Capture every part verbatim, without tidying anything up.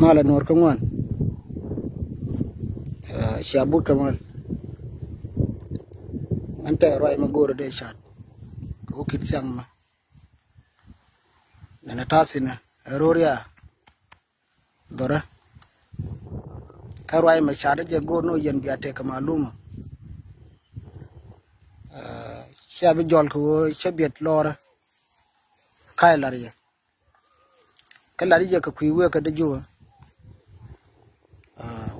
Malɛ nuɔr kä ŋuan. Cia but kä mal. Ŋän tɛ ruac ma go̱o̱r dee cat kɛ wä kit thiaŋ ma nɛnɛ ta̱thi̱n ɛ ro̱ria. Dhorä kä ruac ma cat jɛ go̱o̱r ni wä yɛn bia tɛk kɛ maluma. Cia bi jɔl kɛ wä cä biɛt lɔrä. Ka̱ lar yɛ kä lar yɛ kɛ kui̱ wëë kɛ dee Jubä.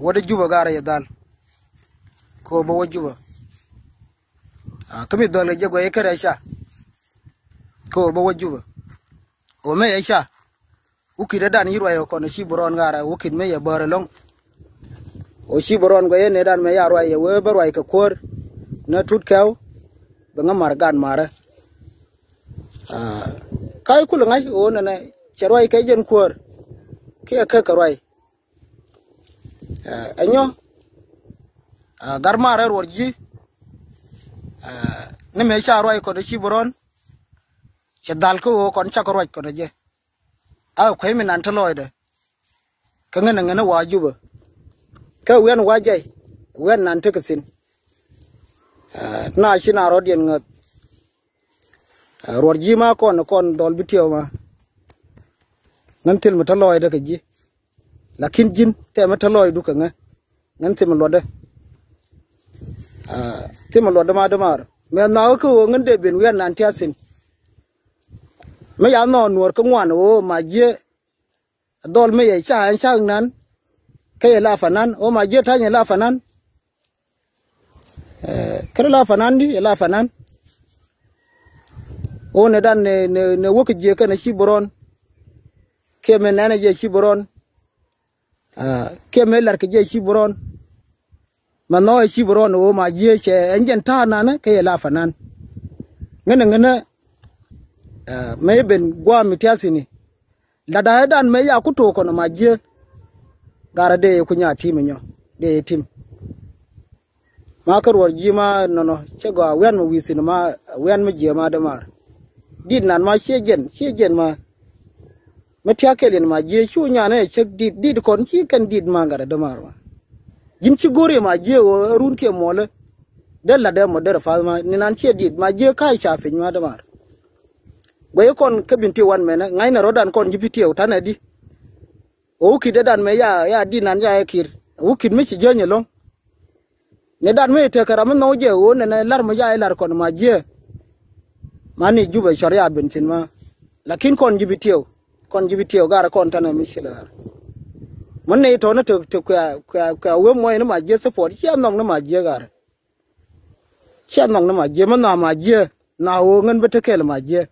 Wä dee Jubä garɛ yɛ dhal. Kɛ wä bä wä Jubä. Kä mi dhɔl kɛ jɛ guɛy kɛ rɛ ca. Kɛ wä bä wä Jubä. Wä mɛ yɛ ca. Wä kit ɛ dan yi ruac kɔn ci bä rɔn garɛ wä kit mɛ yɛ bäär ɛlɔŋ. Wä ci bä rɔn guɛy ɛ nɛ dan mɛ ya ruac yɛ wee bä ruac kɛ kuäär. Nɛ tut kɛw bɛ ŋä mar gan marä. Ka̱ i̱ kulɛ ŋa̱c ɣöö nɛnɛ cɛ ruac kɛ jɛn kuäär kiɛ kek kɛ ruac. Ɛnyɔ gar maarɛ ruɔr ji̱ ni mëë ca ruac kɔn ci bi rɔn. Cɛ dhal kä ɣöö kɔn cakɛ ruac kɔn jɛ. A kuec mi nan te lɔɔcdɛ. Kä ŋän ɛ ŋän ɛ wa Jubä. Kä wian wa jɛy wian nan tekɛ thi̱n. Na ci na rɔ̱diɛn ŋäth. Ruɔr ji̱ ma kɔn kɔn dhɔl bi tiɛw ma. Ŋän thil mi te lɔɔcdɛ kɛ ji̱. Lakin ji̱n tɛmɛ te lɔɔcdu kɛ ŋä. Ŋän thim luɔtdä. Thim luɔtdä ma dämaar mɛ nhɔakä kä ɣöö ŋän dee ben wian nan tiathin. Mi ya nhɔɔk nuɔɔr kä ŋuan ɣöö ma jiɛ. Dhɔl mi yɛ ca ɛn cak nan. Kä yɛ la fanan ɣöö ma jiɛ ta̱ny yɛ la fanan. Kä la fanan di yɛ la fanan. Ɣöö nɛ dan nɛ nɛ wäkä jiɛ kɛn ci bärɔn. Kiɛ mɛ nɛn ɛ jɛ ci bärɔn. Kiɛ mɛ lar kɛ jɛ ci bärɔn. Mɛ nhɔɔk ɛ ci bärɔn ɣöö ma jiɛ cɛ ɛn jɛn ta̱a̱ nanɛ kä yɛ la fanan. Ŋänɛ ŋänɛ mɛ ben guam mi tiathini. Lat da̱a̱cdan mëë ya ku to̱o̱k kɔn ma jiee. Garɛ dee ku nya tim inyɔ dee tim. Ma kä ruɔr ji̱ ma nɔnɔ cɛ gɔaa wian mi wi̱i̱ thi̱n ma wian mi jiee ma dämaar. Dit nan ma ciɛ jɛn ciɛ jɛn ma. Mi tiak kɛl yɛn ma jiee cu nyan ɛ cäk dit dit kɔn ci kɛn dit ma garɛ dämaar ma. Ji̱n ci go̱r yɛ ma jiee ɣöö run kiɛ muɔlä. Dee lat dee mɔ derɛ path ma ni nan ciɛ dit ma jiee ka̱a̱c ca piny ma dämaar. Guɛy kɔn kä bin ti wan mɛnɛ ŋa̱cnɛ rɔ̱dan kɔn ji̱ pi tiɛw tanɛ di. Ɣä wä kit dee dan mɛ ya ya di nan ya ɛ kir ɣä wä kit mi ci jäny ɛlɔ̱ŋ. Ni dan mi tekɛ ram mi nhɔw jɛ ɣöö nɛnɛ lar mi ya ɛ lar kɔn ma jiɛ. Ma ni Jubɛ cɔr ya bin thin ma. Lakin kɔn ji̱ pi tiɛw kɔn ji̱ pi tiɛw garɛ kɔn tanɛ mi ci lɛ ɣar. Mi ni tɔ̱ ni te kuɛ kuɛ kuɛ wee muɔy ni ma jiɛ support ciɛ nhɔk ni ma jiɛ garɛ. Ciɛ nhɔk ni ma jiɛ mi nhɔa ma jiɛ nhɔa ɣöö ŋän bi te kɛl ma jiɛ.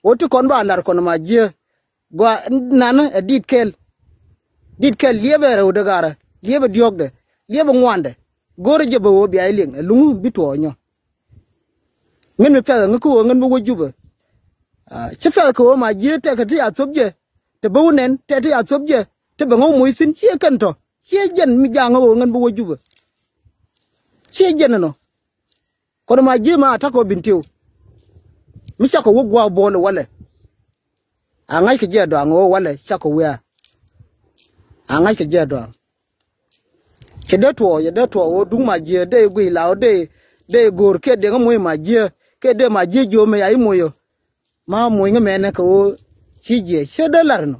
Ɣöö ti kɔn ba la̱r kɔn ma jiee. Gɔaa nanä ɛ dit kɛl. Dit kɛl liepɛ rɛwdɛ garä liepɛ diɔ̱kdɛ liepɛ ŋuandɛ. Go̱rɛ jɛ bɛ ɣöö bia jɛ liŋ ɛ luŋ bi tuɔɔk nyɔ. Ŋän mi piath ɛ ŋä kä ɣöö ŋän bi wä Jubɛ. Ci piath kɛ ɣöö ma jiee tɛkɛ ti a thop jɛ. Te bä wä nɛn tɛ ti a thop jɛ. Te bɛ ŋä wä moc thi̱n ciɛ kɛn tɔ̱ ciɛ jɛn mi jaŋä ɣöö ŋän bi wä Jubɛ. Ciɛ jɛn ɛnɔ. Kɔn ma ji̱ ma a ta̱kɔ bin tiw. Mi cakɔ wä gua̱a̱k buɔl walɛ. A ŋa̱ckɛ jɛ dɔaŋ ɣöö walɛ cakɔ wiaa. A ŋa̱ckɛ jɛ dɔaŋ. Cɛ dee tuɔɔk cɛ dee tuɔɔk ɣöö duŋ ma jiee dee guiy la ɣöö dee dee go̱o̱r kiɛ dee ŋä moc ma jiee kiɛ dee ma jiee jiöömɛ ya i̱ moc ɣöö. Ma moc ŋä mɛnɛ kɛ ɣöö ci jiɛc cä dee lar nɔ.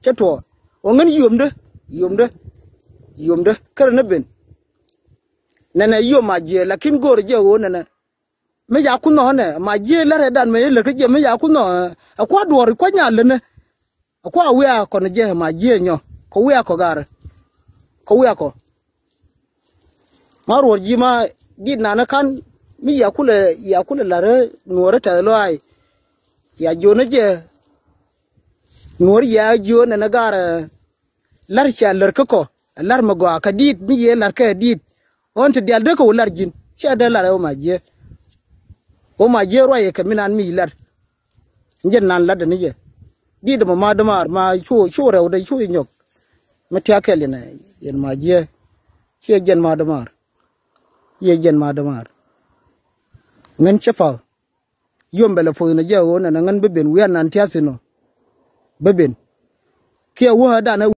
Cä tuɔɔk ɣöö ŋän yiömdä yiömdä yiömdä kärɛ ni ben. Nɛnɛ yiöm ma jiɛc lakin go̱o̱rɛ jɛ ɣöö nɛnɛ. Mi ca kun nhɔknɛ ma jiɛc lärɛ dan mɛ ilär kä jɛ mi ca kun nhɔk. Ɛ kua duɔɔr kua nya länä. Ɛ kua wiaa kɔn jɛ ma jiɛc nyɔ kɛ wiaa kɔ gaarä. Kɛ wiaa kɔ. Ma ruɔr ji̱ ma dit nanä ka̱n mi ya kulɛ ya kulɛ la̱rä nuɔɔrä tɛth lɔaac. Ya jiɔnä jɛ nuɔɔr ya jiɔn ɛn ɛ ga̱r. La̱r cia lär kä kɔ ɛ la̱r mi gɔaa kä dit mi yee la̱r kɛ dit. Ɣän ti dial dee kɛ wä la̱r ji̱n cia dee la̱r ɛ wä ma jiee. Wä ma jiee ruac ɛ kɛ mi nan mi la̱r. Jɛn nan la̱t dee ni jɛ dit mɔ ma dämaar ma cu cu rɛw dee cu inyɔk. Mi tiak kɛl yɛn yɛn ma jiee. Ciɛ jɛn ma dämaar. Ciɛ jɛn ma dämaar. Ŋän cä pa̱th. Yom bɛ lɛ poth nɛ jɛ ɣöö nɛnɛ ŋän bä ben wi̱i̱ anan tia̱thi̱n ɔ. Bä ben kiɛ wä ɛ danɛ.